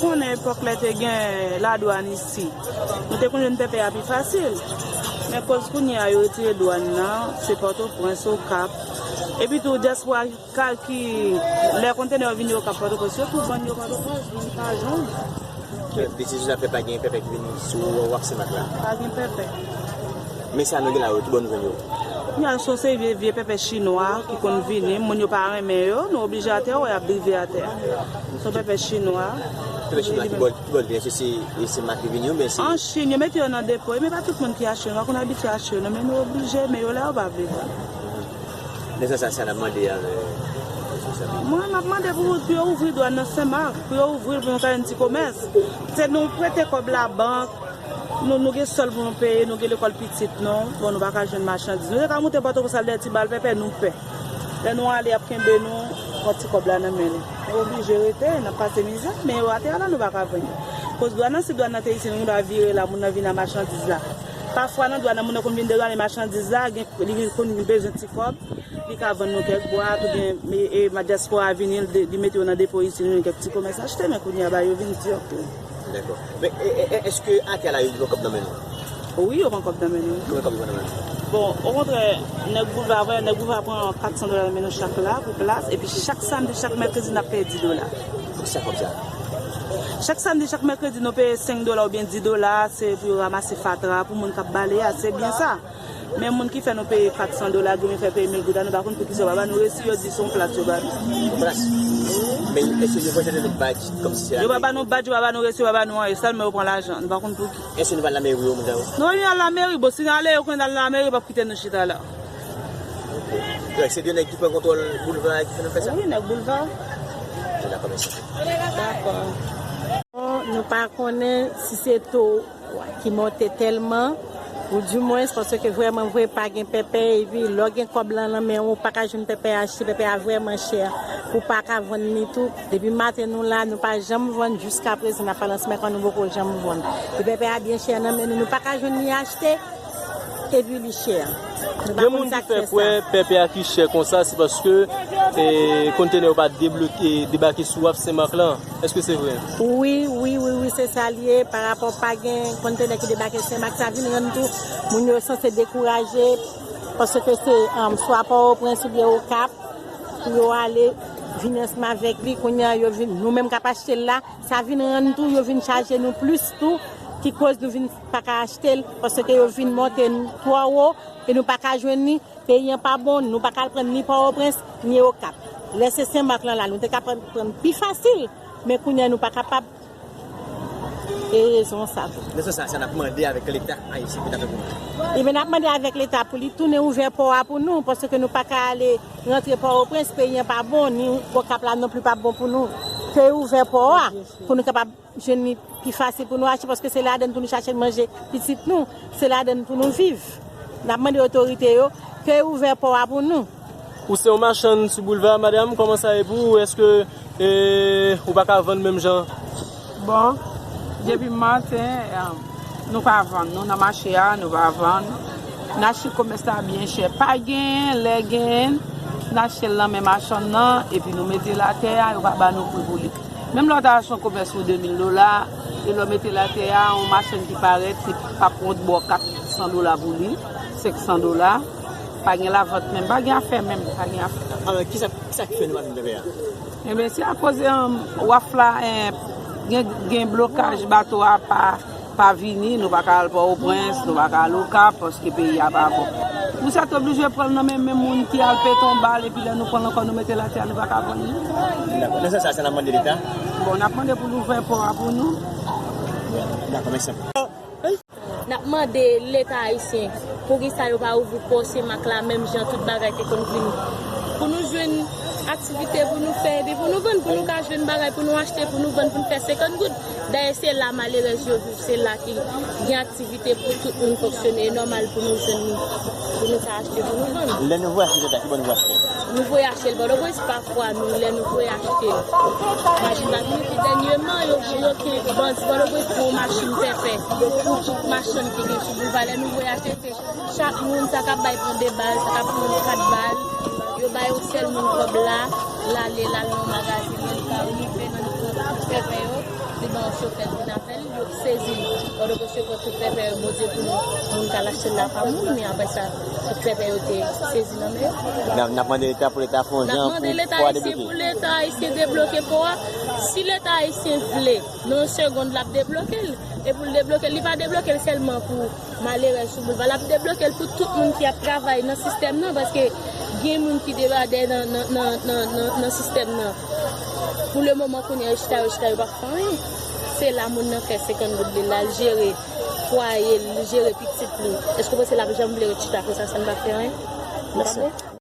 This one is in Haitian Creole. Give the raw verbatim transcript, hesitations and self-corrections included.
Konnen epòk lè te gen ladwàn isi, nou te konn jwenn pèpè a pi fasil. Men koz kounye a yo retire dwàn nan, se Pòtoprens, Okap. Epi tou, dyaspora ka ki, lè kontenè yo vini Okap, Pòtoprens, yo tou vann yo Pòtoprens, moun pa jwenn. Desizyon sa fè pa gen pèpè ki vini sou waf Senmak la. Pa gen pèpè. Men sa nou gen la yo, ki bò nou jwenn yo? Kounye a se yon seri vye, vye pèpè chinwa ki konn vini, moun yo pa renmen yo, nou oblije atè, wè y ap drive atè. Se yon pèpè chinwa. Pèpè chinwa ki bò, ki bò l vini? Èske se, se Senmak li vini oubyen se... An Chin, yo mete yo nan depo, men pa tout moun ki achte yo, nou pa konn abitye achte yo, non, men nou oblije, men yo la yo pa vle vann. Nan sans sa, sa n ap mande a responsab yo? Mwen, m ap mande pou, pou yo ouvri dwàn nan Senmak, pou yo ouvri l pou nou ka jwenn ti komès. Se nou prete kòb labank, nou, nou gen sòl pou nou peye, nou gen lekòl pitit nou, bon, nou pa ka jwenn machandiz. Nou te ka moute Pòtoprens al dèyè ti bal pèpè, nou pè. Lè nou ale, y ap kenbe nou, pran ti kòb la nan men nou. Nou oblije rete, n ap pase mizè, men yo atè a la, nou pa ka vann yo. Koz dwàn nan, si dwàn nan te isi, nou dwa vire la, moun nan vin a machandiz la. Pafwa, nan dwàn nan, moun nan konn vin degane machandiz la, gen, li konn bezwen ti kòb, li ka vann nou kèk bwat, oubyen, e, e, dyaspora vini, li de-, li mete yo nan depo isi, nou jwenn kèk ti komès achte, men kounye a, ba yo vin di, ok. Dakò. Men, e, e, e, èske atè a la, yo pran kòb nan men nou? Wi, yo pran kòb nan men nou. Konbyen kòb yo pran nan men nou? Bon, okontrè, nèg Boulva, vwè, nèg Boulva pran kat san dola nan men nou chak la, pou plas, epi chak samdi, chak mèkredi, n ap peye di dola. Poukisa kòb sa? Chak samdi, chak mèkredi, nou peye senk dola oubyen di dola, se pou yo ranmase fatra, pou moun k ap bale a, se byen sa. Men moun ki fè nou peye kat san dola, gen moun fè peye mil goud la, nou pa konn poukisa yo pa ba nou resi, yo di se yon plas yo ba nou. Plas? Men èske yo pran sèten lòt badj, kòmsi se... Yo pa ba nou badj, yo pa ba nou resi, yo pa ba nou anyen, sèlman yo pran lajan, nou pa konn pou ki. Èske nou pral lameri yo, moun sa yo? Nou pa menm al lameri, bon, si n ale, yo konnen n al lameri, yo p ap kite nou chita la. Ok. Donk, se de nèg ki pran kontwòl boulva a ki fè nou fè sa? Wi, nèg boulva. Dakò, mèsi. Dakò. Nou pa konnen si se to ki monte tèlman, ou dimwens, paske vrèman vre pa gen pèpè, epi lè w gen kòb lan nan men w, ou pa ka jwenn pèpè a achte, pèpè a vrèman chè, ou pa ka vann li tou. Depi maten nou la, nou pa janm vann, jiska prezan n ap pale ansanm avèk nou, nou poko janm vann. E pèpè a byen chè nan men nou, nou pa ka jwenn li achte, epi li chè. Nou pa konn sa k fè sa. Gen moun ki fè kwè pèpè a ki chè konsa, se paske, e, kontenè yo pa debloke, debake sou waf Senmak lan. Èske se vre? Wi, wi, wi, wi, se sa l ye. Pa rapò pa gen kontenè ki debake Senmak, sa vin rann tou moun yo sanse dekouraje, paske se, um, swa Pòtoprens oubyen Okap pou yo ale vin ansanm avèk li. Kounye a, yo vin, nou menm k ap achte l la, sa vin rann tou, yo vin chaje nou plis tou, ki koz nou vin pa ka achte l, paske yo vin monte n twò wo, e nou pa ka jwenn li. Peyi an pa bon, nou pa ka al pran ni Pòtoprens, ni Okap. Lè se Senmak lan la, nou te ka pran, pran pi fasil, men kounye a nou pa kapab. E rezon sa tou. Nan sans sa, sa n ap mande avèk Leta ayisyen pou ta fè pou nou. Ebyen, n ap mande avèk Leta pou li tounen ouvè pò a pou nou, paske nou pa ka ale rantre Pòtoprens, peyi an pa bon, ni Okap la non pli pa bon pou nou. Ke ouvè pò a, pou nou kapab jwenn li pi fasil pou nou achte, paske se ladann pou nou chache manje pitit nou, se ladann pou nou viv. N ap mande otorite yo ke ouvè pò a pou nou. Ou se yon machann sou boulva, madanm, kòman sa ye pou ou? Èske, e, ou pa ka vann menm jan? Bon, depi maten, e, nou pa vann, nou nan mache a, nou pa vann. N achte komès la byen chè. Pa genyen, lè genyen, n achte l nan men machann nan, epi nou mete l atè a, yo pa ba nou pri pou li. Menm lè w ta achte yon komès pou de mil dola, e lè w mete l atè a, yon machann ki parèt, li pa pran yon bò kat san dola pou li, senk san dola, pa gen lavant menm, pa gen afè menm, pa gen afè. Alò, kisa, kisa ki fè nou pa vin pèpè a? Ebyen, se akoz, em, waf la, em, gen, gen blokaj bato a pa pa vini, nou pa ka al Pòtoprens, nou pa ka al Okap, paske peyi a pa bon. Nou sètoblije pran l nan men menm moun ki al pete yon bal, epi lè nou pran l ankò, nou mete l atè a, nou pa ka vann li. Dakò. Nan sans sa, sa n ap mande Leta? Bon, n ap mande pou l ouvè pò a pou nou. Dakò, mèsi anpil. N ap mande Leta ayisyen, poukisa yo pa ouvri pò Senmak la, menm jan tout bagay te konn vini? Pou nou jwenn aktivite pou nou fè, epi pou nou vann, pou nou ka jwenn bagay pou nou achte, pou nou vann, pou nou fè senkant goud. Dayè, se la malerèz yo viv, se la ki gen aktivite pou tout moun fonksyone. E nòmal pou nou jwenn li, pou nou ka achte, pou nou vann. Lè nou voye achte tèt la, ki bò nou voye achte? Nou voye achte l Pòtoprens pafwa, nou, lè nou voye achte l. Machin pa vini, epi dènyèman, yo, yo te bandi Pòtoprens pran yon machin pèpè. Machann ki gen sou boulva, lè nou voye achte, se chak moun, sa k ap bay pran de bal, sa k ap pran kat bal. Yo bay yon sèl moun kòb la, l ale, l al nan yon magazin, l pa rive nan pèpè yo. Yo fè l vin avè l, yo sezi l. Pòtoprens yo pran tout pèpè yo, Bondye pou nou, moun k al achte l la pa moun, men apre sa, tout pèpè yo te sezi nan men yo. N ap, n ap mande Leta pou Leta fè yon jan pou pò a debloke. N ap mande Leta ayisyen pou Leta ayisyen debloke pò a. Si Leta ayisyen vle, nan yon segonn, l ap debloke l. E pou l debloke l, li pa debloke l sèlman pou malerèz sou boulva, l ap debloke l pou tout moun ki ap travay nan sistèm nan, paske gen moun ki debade nan, nan, nan, nan, nan, nan sistèm nan. Pou le moman, kounye a, yo chita, yo chita, yo p ap fè anyen. Se la moun nan fè senkant goud li, l al jere fwaye l, li jere pitit li. Èske w panse l ap janm vle ret chita konsa san l pa fè anyen? Li pa bon.